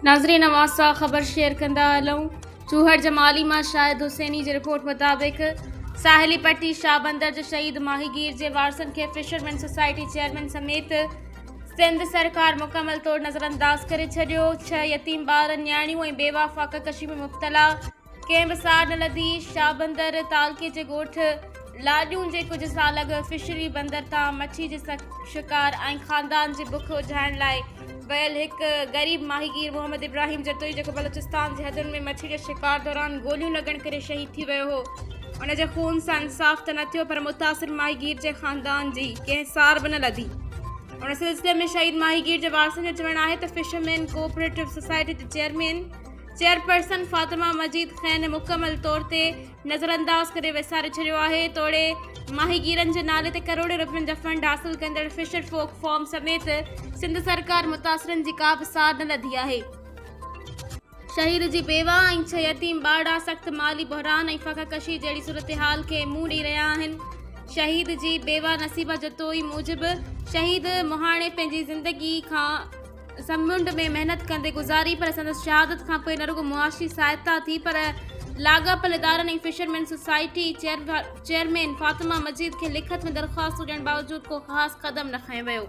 ناظرين اوهان سان خبر شيئر ڪندا هلون چوهڙ جمالي مان شاهد حسيني جي رپورٽ مطابق ساحلي پٽي شاهه بندر جي شهيد ماهيگير جي وارثن کي فشرمين سوسائٽي چيئرمين سميت سنڌ سرڪار مڪمل طور نظرانداز ڪري ڇڏيو ڇهه يتيم ٻار نياڻيون ۽ بيوه فاقه ڪشي ۾ مبتلا ڪنهن به سار نه لڌي. شاهبندر تعلقي جي ڳوٺ لاڏيون جي ڪجهه سال اڳ فشري بندر تان مڇي جي شڪار ۽ خاندان جي بک اجهائڻ لاء ويل هڪ غريب ماهيگير محمد ابراهيم جتوئي جيڪو بلوچستان جي حدن ۾ مڇي جي شڪار دوران گوليون لڳڻ ڪري شهيد ٿي ويو هو ان جي خون سان انصاف ته نه ٿيو پر متاثر ماهيگير جي خاندان جي ڪنهن سار به نه لڌي. ان سلسلي ۾ شهيد ماهيگير جي وارثن جو چوڻ آهي ته فشرمين ڪوآپريٽو سوسائٽي جي چيئرمين چيئرپرسن فاطمه مجيد کين مڪمل طور تي نظرانداز ڪري وساري ڇڏيو آهي توڙي ماهيگيرن جي نالي تي ڪروڙين رپين جا فنڊ حاصل ڪندڙ فشر فوڪ فارم سميت سنڌ سرڪار متاثرن جي ڪا به سار نه لڌي آهي. شهيد جي بيواهه ۽ ڇهه يتيم ٻارڙا سخت مالي بحران ۽ فاقه ڪشي جهڙي صورتحال کي منهن ڏئي رهيا آهن شهيد جي بيواهه نصيبه جتوئي موجب شهيد مهاڻي پنهنجي زندگي کان سمنڊ ۾ محنت ڪندي گذاري پر سندس شهادت کانپوء نه رڳو معاشي سهائتا ٿي پر لاڳاپيل ادارن ۽ fishermen society chairman Fatima Majeed کي لکت ۾ درخواستون ڏيڻ باوجود ڪو خاص قدم نه کنيو ويو.